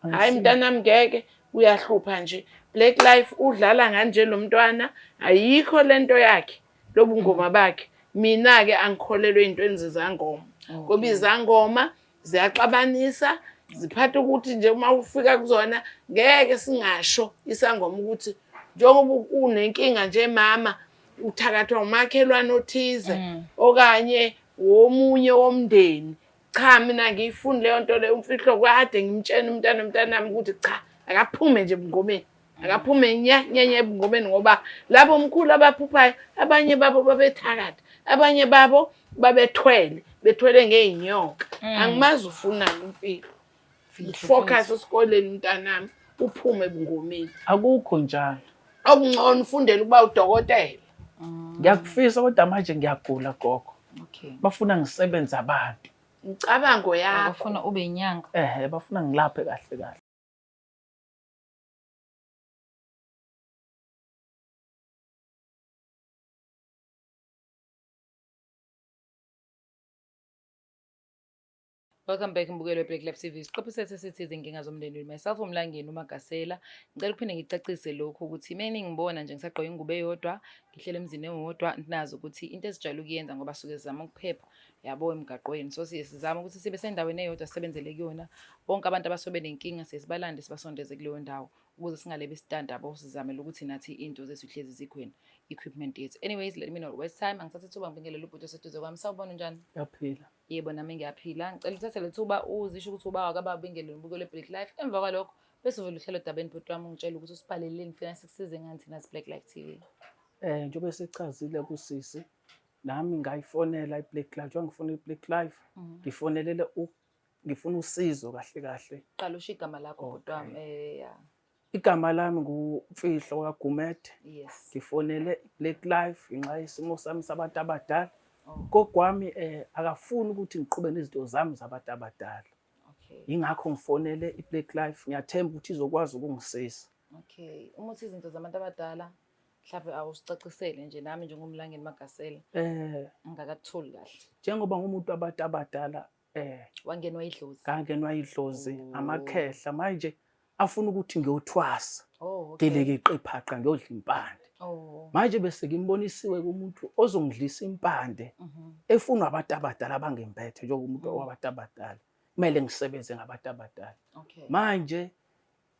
Hhayi mntanami ngeke uyahlupha nje. Black Life udlala nganje lo mntwana ayikho lento yakhe lobungoma bakhe. Mina-ke angikholelwe ey'ntweni zezangoma. Ngoba izangoma ziyaxabanisa ziphatha ukuthi nje uma ufika kuzona ngeke singasho isangoma ukuthi njengoba unenkinga nje mama uthakathwa umakhelwane othize okanye womunye womndeni. Cha mina ngiyifuni leyo nto leyo umfihlo kade ngimtshena umntana umntanami ukuthi cha akaphume nje ebungomeni akaphume nya nya nya ebungomeni ngoba labo mkhulu abaphuphayo abanye babo babethakatha abanye babo babethwele bethwele ngey'nyoka. Angimazi ufunani umfihlo. Focus esikoleni mntanami uphume ebungomeni. Akukho njalo. Okungcono ufundele ukuba udokotela. Ngiyakufisa kodwa manje ngiyagula gogo. Okay. Bafuna ngisebenze abantu. Imicabango yakho. Bafuna ube inyanga. Ehhe bafuna ngilaphe kahle kahle. Welcome back mbukelo weBlack Life TV. Isiqephu sethu esithi izinkinga zomndeni with myself uMlangeni uMagasela. Ngicela ukuphinde ngicacise lokhu ukuthi mina ningibona nje ngisagqoke ingubo eyodwa, ngihlele emzini ewodwa, nazi ukuthi into esijwayele ukuyenza ngoba suke sizama ukuphepha yabo emgaqweni. So siye sizama ukuthi sibe sendaweni eyodwa sisebenzele kuyona. Bonke abantu abasuke benenkinga siye sibalande sibasondeze kuleyo ndawo ukuze singalebi isitanda yabo sizamele ukuthi nathi into zethu hlezi zikhona equipment yethu. Anyways, let me not waste time. Angithathe ithuba ngibingelele ubhuti oseduze kwami. Sawubona unjani? Ngiyaphila. Yebo nami ngiyaphila. Ngicela uthathe le thuba uzisho ukuthi uba wakababingele nombuko le-Black Life. Emva kwalokho bese uvela uhlelo odabeni bhuti wami ungitshela ukuthi usibhaleleni funa sikusize ngani thina Black Life TV. Njengoba esechazile kusisi nami ngayifonela i-Black Life njengoba ngifuna i-Black Life ngifonelele ngifuna usizo kahle kahle. Qala usho igama lakho bhuti wami. Yeah. Igama lami nguMfihlo kaGumede. Yes. Ngifonele i-Black Life ngenxa yesimo sami sabantu abadala. Oh. Gogo wami akafuni ukuthi ngiqhube nezinto zami zabantu abadala. Okay. Yingakho ngifonele i-Black Life ngiyathemba ukuthi izokwazi ukungisiza. Okay. Uma uthi izinto zabantu abadala mhlawumbe awusicacisele nje nami njengomlangeni Magasela ngingakakutholi kahle. Njengoba ngumuntu wabantu abadala Wangenwa idlozi. Ngangenwa idlozi Oh. amakhehla manje afuna ukuthi ngiyothwasa. Oh, okay. Ngileke iqiphaqa ngiyodla impande. Oh. Manje bese ngimbonisiwe kumuntu ozongidlisa impande efunwa abantu abadala abangembethe njengomuntu wabantu abadala. Kumele ngisebenze ngabantu abadala. Okay. Manje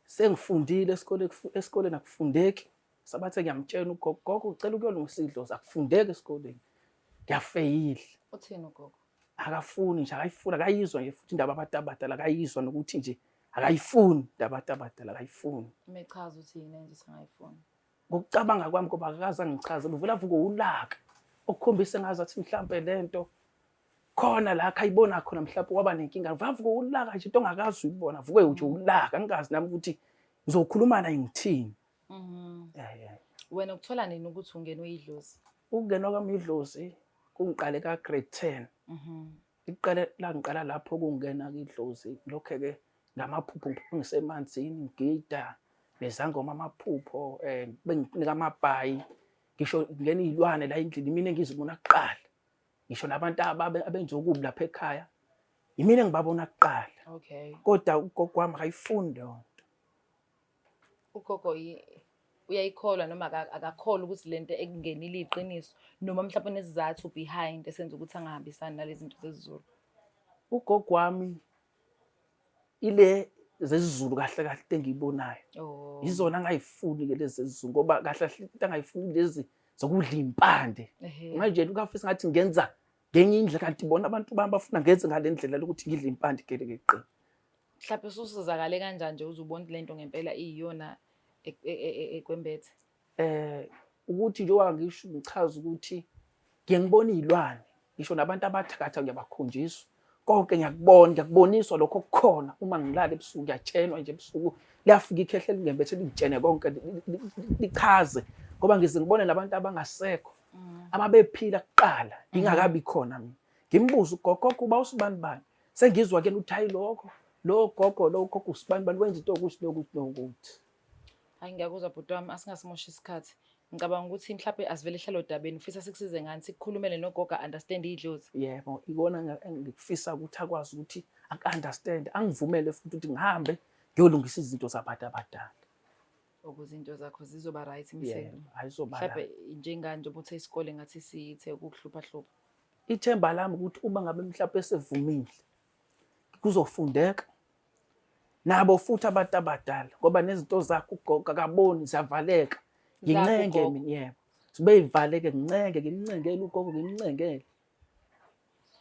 sengifundile esikole esikoleni akufundeki. Sabathe ngiyamtshela ugogo, gogo ucela ukuyolungisa idlozi akufundeki esikoleni. Ngiyafeyila. Uthini ugogo? Akafuni nje akayifuni akayizwa nje futhi indaba abantu abadala akayizwa nokuthi nje akayifuni indaba abantu abadala akayifuni. Umechaza uthi yini enje singayifuni? Ngokucabanga kwami ngoba akakaze angichaze uvela avuke ulaka okukhombisa engazathi mhlampe lento khona la ayibona khona mhlampe waba nenkinga vavuke ulaka nje into ongakazi uyibona vuke nje ulaka ngikazi nami ukuthi ngizokhuluma naye ngithini. Wena ukuthola nini ukuthi ungenwe idlozi? Ukungenwa kwami idlozi kungiqale ka grade 10. Iqale la ngiqala lapho kungena idlozi lokho ke ngamaphupho ngiphupha ngisemanzini ngigida nezangoma amaphupho benginika amabhayi ngisho ngena izilwane la endlini mina engizibona kuqala ngisho nabantu abenza okubi lapha ekhaya yimina engibabona kuqala. Okay. Kodwa ugogo wami akayifuni leyo nto. Ugogo uyayikholwa noma akakholwa ukuthi lento ekungenile iqiniso noma mhlawumbe unesizathu behind esenza ukuthi angahambisani nalezi zinto zesiZulu. Ugogo wami ile zesiZulu kahle kahle into engiyibonayo. Oh. Yizona angayifuni ke lezi zesiZulu ngoba kahle kahle into angayifuni lezi zokudla impande. Manje ukafisa ngathi ngenza ngenye indlela kanti bona abantu bami bafuna ngenze ngale ndlela lokuthi ngidle impande gelekeqe. Mhlawumbe ususizakale kanjani nje uzubona lento ngempela iyiyona ekwembethe? Ukuthi njengoba ngisho ngichaza ukuthi ngiye ngibone izilwane ngisho nabantu abathakatha ngiyabakhonjiswa konke ngiyakubona ngiyakuboniswa lokho okukhona uma ngilala ebusuku ngiyatshenwa nje ebusuku liyafika ikhehle lingembethe lingitshene konke lichaze ngoba ngize ngibone nabantu abangasekho ababephila kuqala ngingakabi khona mina ngimbuze ugogo kuba usibani bani sengizwa ke ukuthi hayi lokho lo gogo lo gogo usibani bani wenza into ukuthi nokuthi nokuthi. Hayi ngiyakuzwa bhuti wami asingasimoshi isikhathi. Ngicabanga ukuthi mhlawumbe asivele hlalo odabeni ufisa sikusize ngani sikukhulumele nogogo understand idlozi. Yebo ikona engikufisa ukuthi akwazi ukuthi aku-understand angivumele futhi ukuthi ngihambe Ngiyolungisa izinto zabantu abadala. Ukuze into zakho zizoba right Yebo, imisebenzi. ayizoba Mhlawumbe right. njenganje ubuthe isikole ngathi sithe ukukuhlupha hlupha. Ithemba lami ukuthi uma ngabe mhlawumbe esevumile kuzofundeka nabo futhi abantu abadala ngoba nezinto zakhe ugogo akaboni ziyavaleka. Zakhe Ngincenge ugogo. mina yebo. Zibe yivaleke ngincenge ngimncengele ugogo ngimncengele.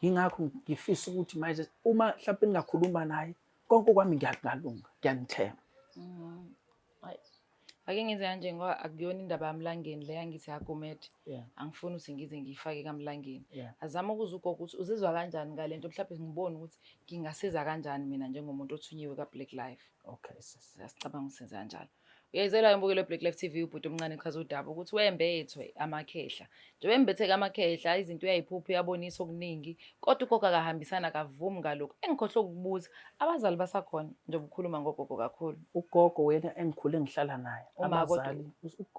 Yingakho ngifisa ukuthi manje uma mhlawumbe ngingakhuluma naye konke kwami ngiyakungalunga ngiyanithemba. Hayi. Ake ngenze kanje ngoba akuyona indaba yamlangeni le angithi yaGumede. Angifuni ukuthi ngize ngiyifake kaMlangeni. Azame ukuza ugogo ukuthi uzizwa kanjani ngale nto mhlawumbe ngibone ukuthi ngingasiza kanjani mina njengomuntu othunyiwe ka-Black Life. Okay sis. Siyacabanga ukuthi senza kanjalo. Uyayizela imbukelo Black Life TV ubhuti omncane echaza udaba ukuthi wembethwe amakhehla. Njengoba embetheke amakhehla izinto uyayiphupha uyabonisa okuningi kodwa ugogo akahambisana akavumi ngalokhu. Engikhohlwe ukukubuza abazali basakhona njengoba ukhuluma ngogogo kakhulu. Ugogo wena engikhule ngihlala naye. Uma kodwa- Abazali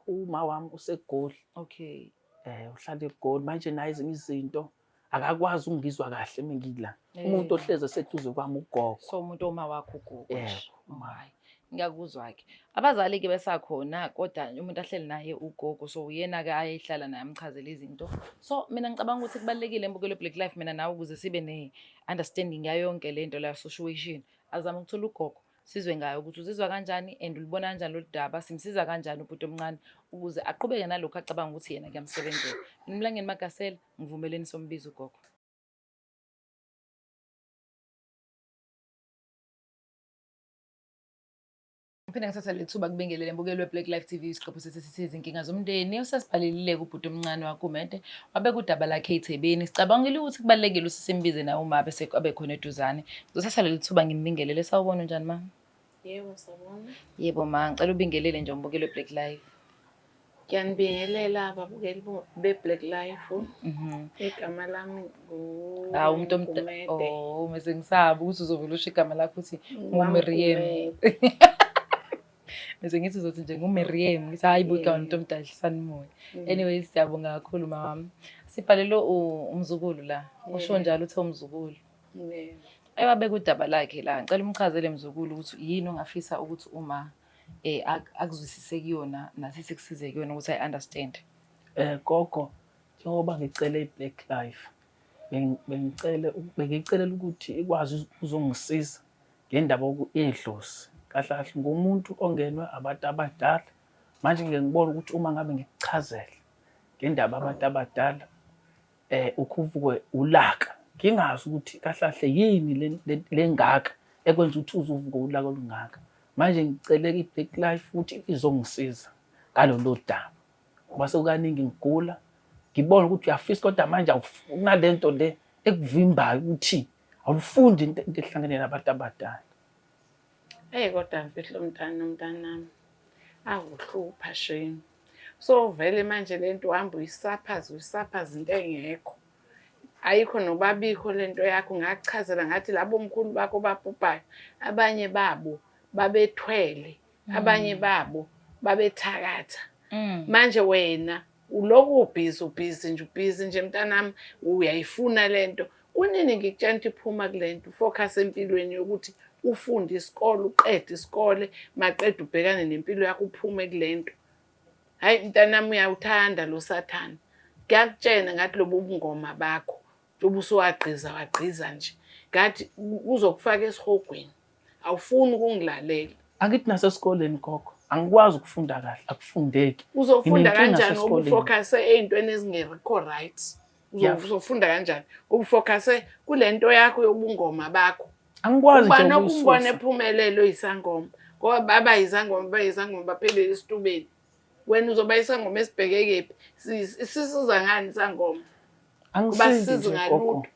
uma wami useGoli. Okay. Uhlala eGoli manje naye ezinye izinto akakwazi ukungizwa kahle uma ngila. Umuntu ohlezi eseduze kwami ugogo. So umuntu oma wakho ugogo nje. Yebo, uma. Hayi. Ngiyakuzwa-ke. Abazali-ke besakhona kodwa umuntu ahleli naye ugogo so uyena-ke ayehlala naye amchazele izinto. So mina ngicabanga ukuthi kubalulekile embukelo Black Life mina nawe ukuze sibe ne-understanding yayo yonke le nto leyo situation. Azame ukuthola ugogo sizwe ngayo ukuthi uzizwa kanjani and ulibona kanjani lolu daba, simsiza kanjani ubhuti omncane ukuze aqhubeke nalokhu acabanga ukuthi yena kuyamsebenzela. Mina Mlangeni Magasela, ngivumeleni sombiza ugogo. Ngiphinde ngisatha leli thuba kubingelele mbukeli we-Black Life TV isiqephu sethu sithi izinkinga zomndeni usesibhalelile kubhuti omncane waGumede wabeka udaba lakhe ethebeni. Sicabangile ukuthi kubalulekile ukuthi simbize naye uma bese abe khona eduzane. Ngizothatha leli thuba ngimbingelele. Sawubona unjani ma? Yebo, sawubona. Yebo ma, ngicela ubingelele nje umbukeli we-Black Life. Ngiyanibingelela ababukeli be-Black Life. Igama lami Hawu umuntu nguGumede. Oh, mese ngisaba ukuthi uzovela usho igama lakho uthi nguMiriam. Gumede. Bese ngithi uzothi nje nguMiriam, ngithi hayi bo igama lomuntu omdala sanimoya. Anyways, siyabonga kakhulu mama. Sibhalelwe umzukulu la. Usho njalo uthe umzukulu. Ewabeka udaba lakhe la. Ngicela umchazele mzukulu ukuthi yini ongafisa ukuthi uma akuzwisise kuyona nathi sikusize kuyona ukuthi I understand. Gogo, njengoba ngicele i-Black Life, bengicele bengicelela ukuthi ikwazi ukuzongisiza ngendaba yedlozi. Kahle kahle ngumuntu ongenwe abantu abadala. Manje ngike ngibone ukuthi uma ngabe ngikuchazela ngendaba abantu abadala ukuvukwe ulaka. Ngingazi ukuthi kahle kahle yini lengaka ekwenza ukuthi uze uvuke ulaka olungaka. Manje ngicele i-Black Life ukuthi izongisiza ngalolu daba. Ngoba sekukaningi ngigula, ngibona ukuthi uyafisa kodwa manje kunalento le ekuvimbayo ukuthi awufundi into ehlangene nabantu abadala. Eyi kodwa mfihlo mntana mntanami, akuhlupha shame. So vele manje lento uhamba uyisaphaza uyisaphaza into engekho. Ayikho nobabikho lento yakho ngakuchazela ngathi labo mkhulu bakho babhubhayo abanye babo babethwele abanye babo babethakatha. Manje wena uloku ubhizi ubhizi nje ubhizi nje mntanami uyayifuna lento. Kunini ngikutshela ukuthi phuma kule nto focus empilweni yokuthi ufunde isikole uqede isikole maqede ubhekane nempilo yakho uphume kule nto. Hayi mntanami uyawuthanda lo sathane. Ngiyakutshena ngathi lobu bungoma bakho njengoba usuwagqiza wagqiza nje ngathi uzokufaka esihogweni. Awufuni ukungilalela. Angithi nasesikoleni gogo, angikwazi ukufunda kahle, akufundeki. Uzofunda Nginenkinga kanjani ngoba sesikoleni. ufocuse ey'ntweni ezingekho right? Yeah. Uzofunda kanjani? Ngoba ufocuse kule nto yakho yobungoma bakho. Angikwazi nje Ubani okumbona ukuyisusa. ephumelele oyisangoma? Ngoba baba yizangoma bayizangoma baphelele esitubeni. Wena uzoba isangoma esibheke kephi? Sisiza ngani isangoma? Angisindi Ubasizi nje ngalutho. gogo.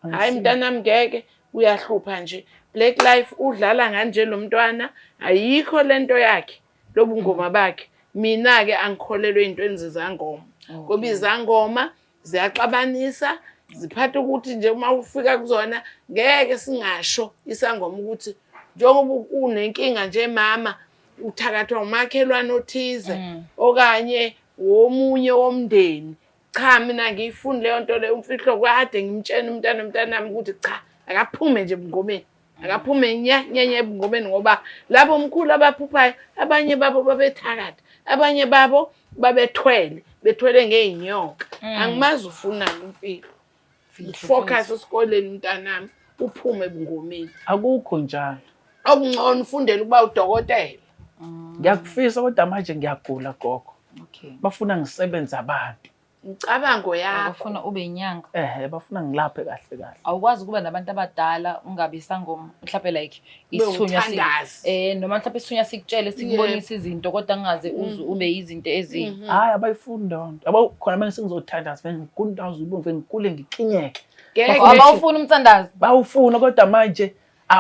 Hayi Angisindi. mntanami ngeke uyahlupha nje. Black Life udlala nganje lo mntwana ayikho lento yakhe lobungoma bakhe. Mina ke angikholelwe ey'ntweni zezangoma. Ngoba izangoma ziyaxabanisa ziphatha ukuthi nje uma ufika kuzona ngeke singasho isangoma ukuthi njengoba unenkinga nje mama uthakathwa umakhelwane othize okanye womunye womndeni. Cha mina ngiyifuni leyo nto leyo umfihlo kade ngimtshena umntana mntanami ukuthi cha akaphume nje ebungomeni. Akaphume nya nya nya ebungomeni ngoba labo mkhulu abaphuphayo abanye babo babethakatha, abanye babo babethwele, bethwele ngey'nyoka. Angimazi ufunani uMfihlo. Focus esikoleni mntanami, uphume ebungomeni. Akukho njalo. Okungcono ufundele ukuba udokotela. Ngiyakufisa kodwa manje ngiyagula gogo. Okay. Bafuna ngisebenze abantu. Imicabango yakho. Bafuna ube inyanga. Ehhe bafuna ngilaphe kahle kahle. Awukwazi ukuba nabantu abadala ungabi isangoma mhlawumbe like Ube isithunywa si- umthandazi. noma mhlawumbe isithunywa sikutshele sikubonise izinto kodwa kungaze uze ube izinto ezi Hhayi abayifuni leyo nto. Yabo khona manje sengizothandaza vele ngigule indawo zibomvu ngigule ngiklinyeke. Ngeke Abawufuni umthandazo. Bawufuna kodwa manje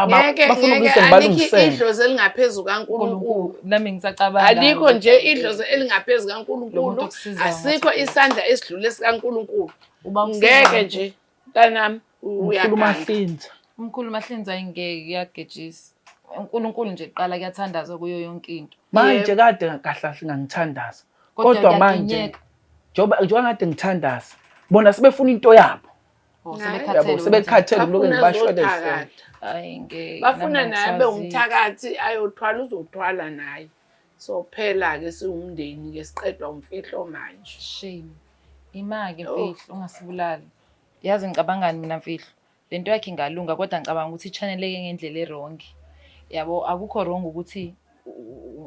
ngeke bafuna ngeke ukuthi alikho ngibalungisele. idlozi elingaphezu kaNkulunkulu. Nami ngisacabanga. Alikho nje idlozi elingaphezu Lo muntu kaNkulunkulu. okusizayo Asikho ngathi- isandla esidlule sikaNkulunkulu. Uba ukusiza Ngeke nje mntanami Umkhulu uyaganga. Mahlinza. Umkhulu Mahlinza ingeke kuyagejisa. uNkulunkulu nje kuqala kuyathandazwa kuyo yonke into. Manje kade kahle kahle ngangithandaza. Kodwa Kodwa manje kuyaginyeka. njengoba kade ngithandaza bona sebefuna into yabo. Oh, Hayi. sebekhathele Yabo wena. sebekhathele lokho Bafuna ngibashwelezela. zothakatha. Hayi ngeke. Bafuna nami naye abe angisazi. umthakathi ayothwala uzothwala naye. So phela ke siwumndeni ke siqedwa umfihlo manje. Shame. Ima-ke Oh. mfihlo ungasibulali. Yazi ngicabangani mina mfihlo. Lento yakhe ingalunga kodwa ngicabanga ukuthi i-channeleke ngendlela e-wrong. Yabo akukho wrong ukuthi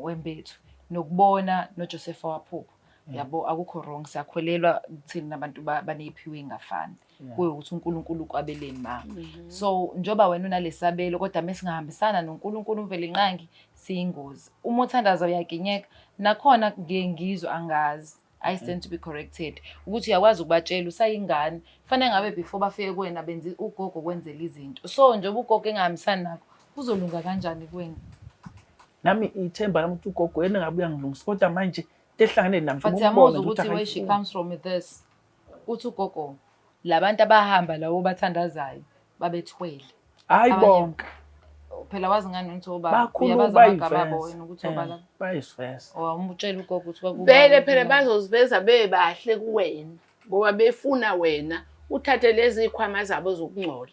wembethu nokubona noJoseph waphupha. Yabo akukho wrong siyakholelwa kuthini nabantu baneyiphiwe engafani. Kuye ukuthi uNkulunkulu ukwabeleni ma. So njoba wena unalesabelo kodwa mesingahambisana noNkulunkulu uMvelinqangi siyingozi. Uma uthandaza uyaginyeka nakhona ngiye ngizwe angazi. I stand to be corrected. Ukuthi uyakwazi ukubatshela usayingane. Fanele ngabe before bafike kuwena benze ugogo kwenzela izinto. So njengoba ugogo engahambisani nakho kuzolunga kanjani kuwena? Nami ithemba lami ukuthi ugogo yena ngabe uyangilungisa kodwa manje into ehlangene nami But njengoba siyamuzwa umbona nje ukuthi ukuthi where she akayifuni. comes from with this. Uthi ugogo labantu abahamba lawo bathandazayo babethwele. Hayi Abanye- bonke Phela wazi ngani ukuthi obaba bakhuluma uyabazi amagama abo bayiveza. wena ukuthi obala. Bayiveza. Wamutshela ugogo ukuthi kwakuba Vele phela bazoziveza bebahle kuwena ngoba befuna wena uthathe lezi zikhwama zabo zokungcola.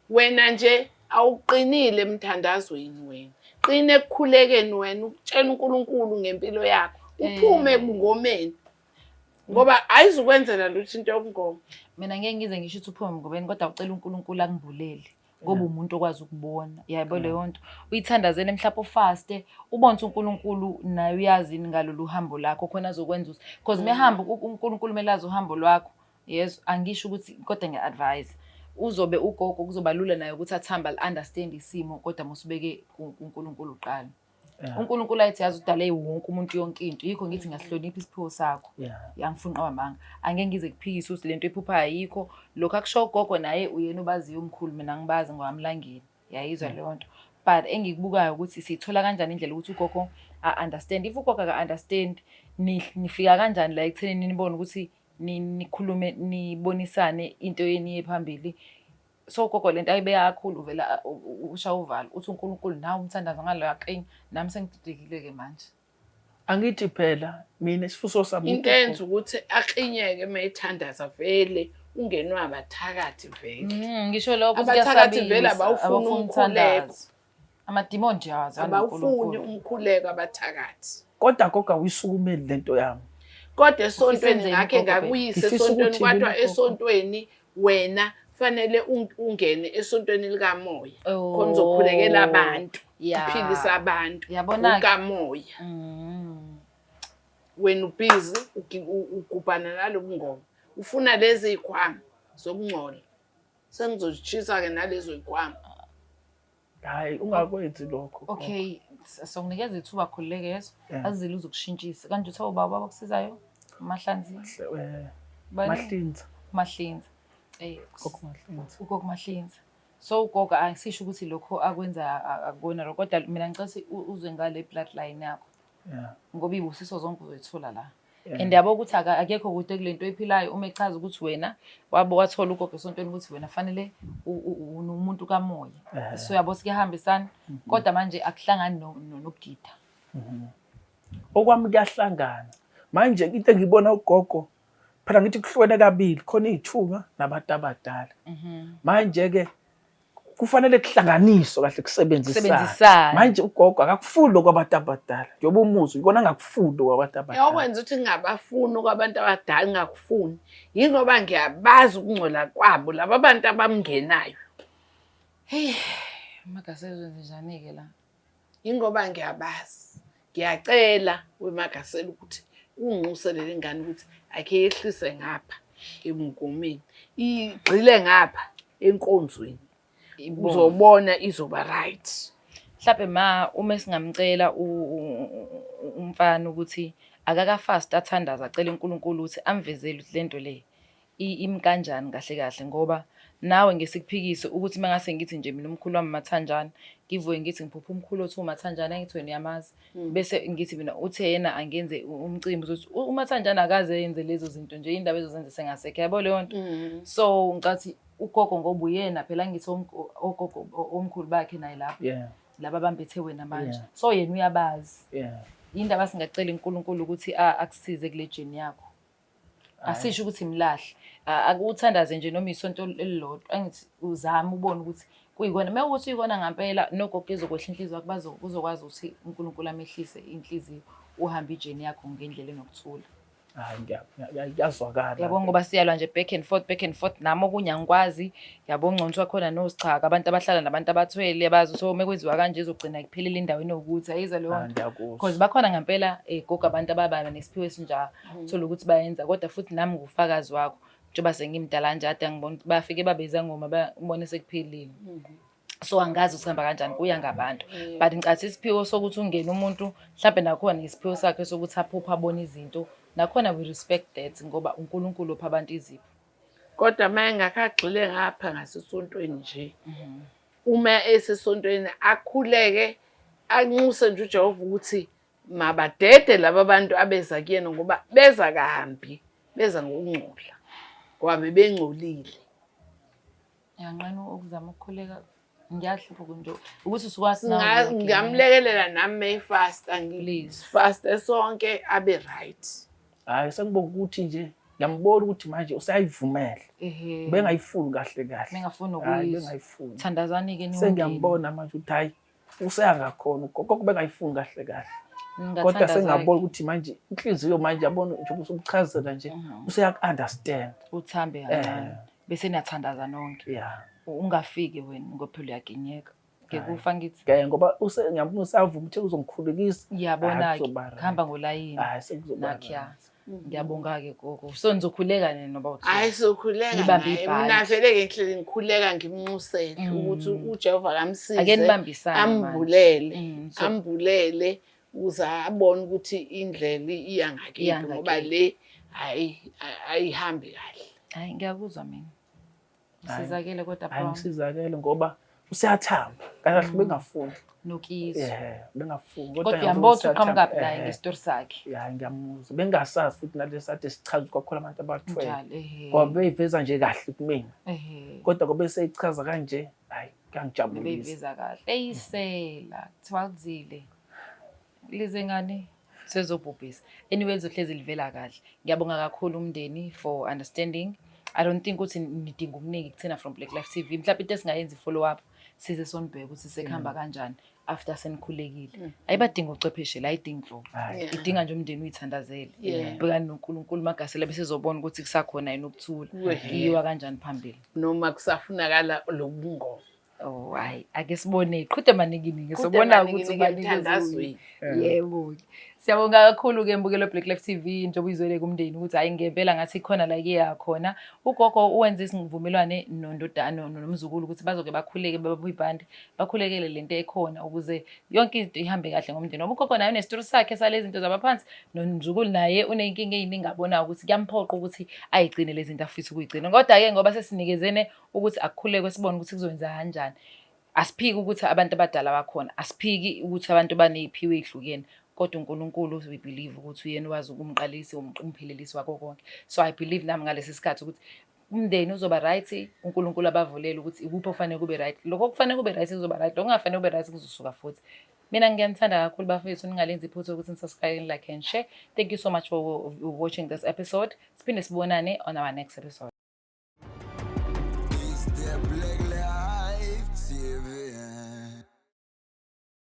Wena nje awuqinile emthandazweni wena. Qina ekukhulekeni wena ukutshela uNkulunkulu ngempilo yakho. Uphume ebungomeni. Ngoba ayizukwenzela lutho into yobungoma. Mina ngeke ngize ngisho ukuthi uphume emngomeni kodwa ucela uNkulunkulu akungibulele ngoba umuntu okwazi ukubona. Yabo leyo nto. Uyithandazele mhlawumbe ufaste, ubone ukuthi uNkulunkulu naye uyazi ngalolu hambo lakho khona azokwenza ukuthi because mehamba uNkulunkulu kumele azi uhambo lwakho. Yes, angisho ukuthi kodwa ngiya-advise. Uzobe ugogo kuzoba lula naye ukuthi athambe understand isimo kodwa musibeke kuNkulunkulu kuqala. uNkulunkulu ayithi yazi udale wonke umuntu yonke into. Yikho ngithi ngiyasihlonipha isiphiwo sakho. Angifuni amanga. Angeke ngize kuphikise ukuthi lento ephuphayo ayikho. Lokho akusho ugogo naye uyena obaziyo umkhulu mina ngibazi ngowamlangeni. Yayizwa leyo nto. But engikubukayo ukuthi siyithola kanjani indlela ukuthi ugogo a-understand. If ugogo aka-understand nifika kanjani la ekuthenini nibone ukuthi nikhulume nibonisane into yeniye phambili. So gogo lento ayibeka kakhulu vela usha uvalo uthi uNkulunkulu nawe umthandazo ngaloya kenya nami sengididekile ke manje. Angithi phela mina isifiso sami Into enza ukuthi aklinyeke uma ethandaza vele ungenwa abathakathi vele. Ngisho lokho Abathakathi vele abawufuni umkhuleko. Amadimoni nje awazwani Abawufuni noNkulunkulu. umkhuleko abathakathi. Kodwa gogo awuyisukumeli lento yami. Kodwa esontweni Ufisa ngakhe enzeni gogo ngakuyisa Ngifisa esontweni ukuthi kwathiwa mina gogo- esontweni wena fanele ungene esontweni likamoya. Oh. Khona uzokhulekela abantu, Yeah. uphilise abantu. Yabona-ke. Ukamoya. Wena ubhizi ugubhana nalobu ngoma. Ufuna lezi zikhwama zokungcola. Sengizozishisa-ke nalezo zikhwama. Hayi ungakwenzi lokho. Okay, sokunikeza ithuba khululeke yeso. Yeah. Azile uzokushintshisa. Kanje uthe ubaba abakusizayo? Mahlanzi. Bani? Mahlinza. Mahlinza. Gogo Mahlinza. Ugogo Mahlinza. So ugogo asisho ukuthi lokho akwenza akubona lokho kodwa mina ngicela ukuthi uzwe ngale bloodline yakho. Ngoba izibusiso zonke uzoyithola la. And yabo ukuthi akekho kude kule nto oyiphilayo uma echaza ukuthi wena wabo wathola ugogo esontweni ukuthi wena fanele unomuntu kamoya. So yabo sikehambisana kodwa manje akuhlangani nokugida. Okwami kuyahlangana. Manje into engibona ugogo phela ngithi kuhlukene kabili khona izithunywa nabantu abadala. Manje ke Kufanele kuhlanganiswe kahle kusebenzisane. Kusebenzisane. Manje ugogo akakufuni lokho abantu abadala. Njengoba umuzwa ikona angakufuni lokho abantu abadala. Okwenza ukuthi ngingabafuni okwabantu abadala ngingakufuni yingoba ngiyabazi ukungcola kwabo laba bantu abamngenayo. Hey, Magasela uzwenze njani-ke la? Yingoba ngiyabazi. Ngiyacela weMagasela ukuthi unginxusele le ngane ukuthi akhe yehlise ngapha ebungomeni, igxile ngapha enkonzweni. Uzobona izoba right. Mhlampe ma uma singamcela umfana ukuthi akakafasti athandaze acele uNkulunkulu ukuthi amvezele ukuthi lento le imi kanjani kahle kahle ngoba nawe ngesikuphikise ukuthi mangase ngithi nje mina umkhulu wami Mathanjana ngivuke ngithi ngiphupha umkhulu othi uMathanjana angithi wena uyamazi bese ngithi mina uthe yena angenze umcimbi uzothi uMathanjana akaze enze lezo zinto nje indaba ezozenza sengasekho yabo leyo nto. So ngicathi ugogo ngoba uyena phela ngithi ogogo omkhulu bakhe naye lapho laba abambethe wena manje. So yena uyabazi. Indaba singacela uNkulunkulu ukuthi akusize kule journey yakho. Asisho ukuthi mlahle. Akuthandaze nje noma isonto elilodwa angithi uzame ubone ukuthi kuyikona. Uma ukuthi uyikona ngampela nogogo izokwehla inhliziyo yakho uzokwazi ukuthi uNkulunkulu amehlise inhliziyo uhambe ijeni yakho ngendlela enokuthula. Hayi ngiyazwakala. Yabo ngoba siyalwa nje back and forth back and forth nami okunye angikwazi yabo ngcono wakhona nosichaka abantu abahlala nabantu abathwele bazi ukuthi uma kwenziwa kanje izogcina kuphelele endaweni yokuthi ayizwa leyo nto. Because bakhona ngempela gogo abantu ababa nesiphiwo esinjalo thola ukuthi bayenza kodwa futhi nami ngufakazi wakho njengoba sengimdala nje ade ngibona ukuthi bafike babezangoma babone sekuphelile. So angazi ukuthi hamba kanjani kuya ngabantu but ngicathi isiphiwo sokuthi ungene umuntu mhlambe nakhona isiphiwo sakhe sokuthi aphuphe abone izinto nakhona we respect that ngoba uNkulunkulu opha abantu izipho. Kodwa uma engakhe agxile ngapha ngasesontweni nje uma esesontweni akhuleke anxuse nje uJehova ukuthi mabadede laba bantu abeza kuyena ngoba beza kahambi beza ngokungcola ngoba bebengcolile. Ngiyanqena ukuzama ukukhuleka ngiyahlupha nje ukuthi usukwazi nawe. Ngingamlekelela nami mayifasta ngifaste sonke abe right. Hayi sengibonga ukuthi nje ngiyambona ukuthi manje usayivumela. Bengayifuni kahle kahle. Bengafuni ukuyizwa. Bengayifuni. Thandazani ke niwumndeni. Sengiyambona manje ukuthi hayi useyangakhona ugogo bengayifuni kahle kahle. Kodwa sengiyabona ukuthi manje inhliziyo manje yabona njengoba usuchazela nje useyaku-understand. Uthambe kancane. Bese niyathandaza nonke. Yeah. Ungafiki wena ngoba phela uyaginyeka. Ngekufa ngithi. Ke ngoba use ngiyambona usavuma ukuthi uzongikhulekisa. Ngiyabona ke. Kuhamba ngolayini. Hayi sekuzoba. Nakhiya. Ngiyabonga ke gogo. So nizokhuleka nini noba uthi? Hayi sokhuleka. Nibambe ibhantshi. Mina vele ke ngihleli ngikhuleka ngimnxusele ukuthi uJehova akamsize. Ake nibambisane. Ambulele. Ambulele ukuze abone ukuthi indlela iya ngakephi ngoba le hayi ayihambi kahle. Hayi ngiyakuzwa mina. Usizakele kodwa bro. Hayi ngisizakele ngoba useyathamba kahle kahle bengafuni. Nokizwa. Yeah, bengafuni kodwa uyambona ukuthi uqhamuka phi naye ngestori sakhe. Yeah, ngiyamuzwa. Bengasazi futhi nalesi ade sichaza ukuthi kwakhona abantu abathwele. Ngoba beyiveza nje kahle kumina. Kodwa ngoba eseyichaza kanje, hayi kuyangijabulisa. Beyiveza kahle. Eyisela kuthiwa kuzile. Lize ngani? Sezobhubhisa. Anyway lizohlezi livela kahle. Ngiyabonga kakhulu umndeni for understanding. I don't think ukuthi nidinga okuningi kuthina from Black Life TV. Mhlawumbe into esingayenza i-follow up size sonibheke ukuthi sekuhamba kanjani after senikhulekile. Ayibadinga ucwepheshe la ayidingi nhlobo. Idinga nje umndeni uyithandazele. Bhekani noNkulunkulu Magasela bese sizobona ukuthi kusakhona yini ukuthula. Kuyiwa kanjani phambili. Noma kusafunakala lobungoma. Oh hayi ake sibone qhude manikiniki sobona ukuthi ubanikeza. Yebo. Siyabonga kakhulu ke mbukelo Black Life TV njengoba uyizwele kumndeni ukuthi hayi ngempela ngathi khona la ke yakhona. Ugogo uwenze isivumelwane nondodana nomzukulu ukuthi bazoke bakhuleke babuye ibhande bakhulekele lento ekhona ukuze yonke into ihambe kahle ngomndeni. Ngoba ugogo naye unesituru sakhe salezi zinto zabaphansi nomzukulu naye uneyinkinga eziningi abona ukuthi kuyamphoqa ukuthi ayigcine lezi zinto afisa ukuyigcina. Kodwa ke ngoba sesinikezene ukuthi akukhulekwe sibone ukuthi kuzokwenza kanjani. Asiphiki ukuthi abantu abadala bakhona, asiphiki ukuthi abantu baney'phiwo ey'hlukene, kodwa uNkulunkulu we believe ukuthi uyena owazi umqalisi umphelelisi wako konke. So I believe nami ngalesi sikhathi ukuthi umndeni uzoba right, uNkulunkulu abavulele ukuthi ikuphi okufanele kube right. Lokho okufanele kube right kuzoba right, lokho okungafanele kube right kuzosuka futhi. Mina ngiyanithanda kakhulu bafethu, ningalenzi iphutha ukuthi nisubscribe, like and share. Thank you so much for watching this episode. Siphinde sibonane on our next episode.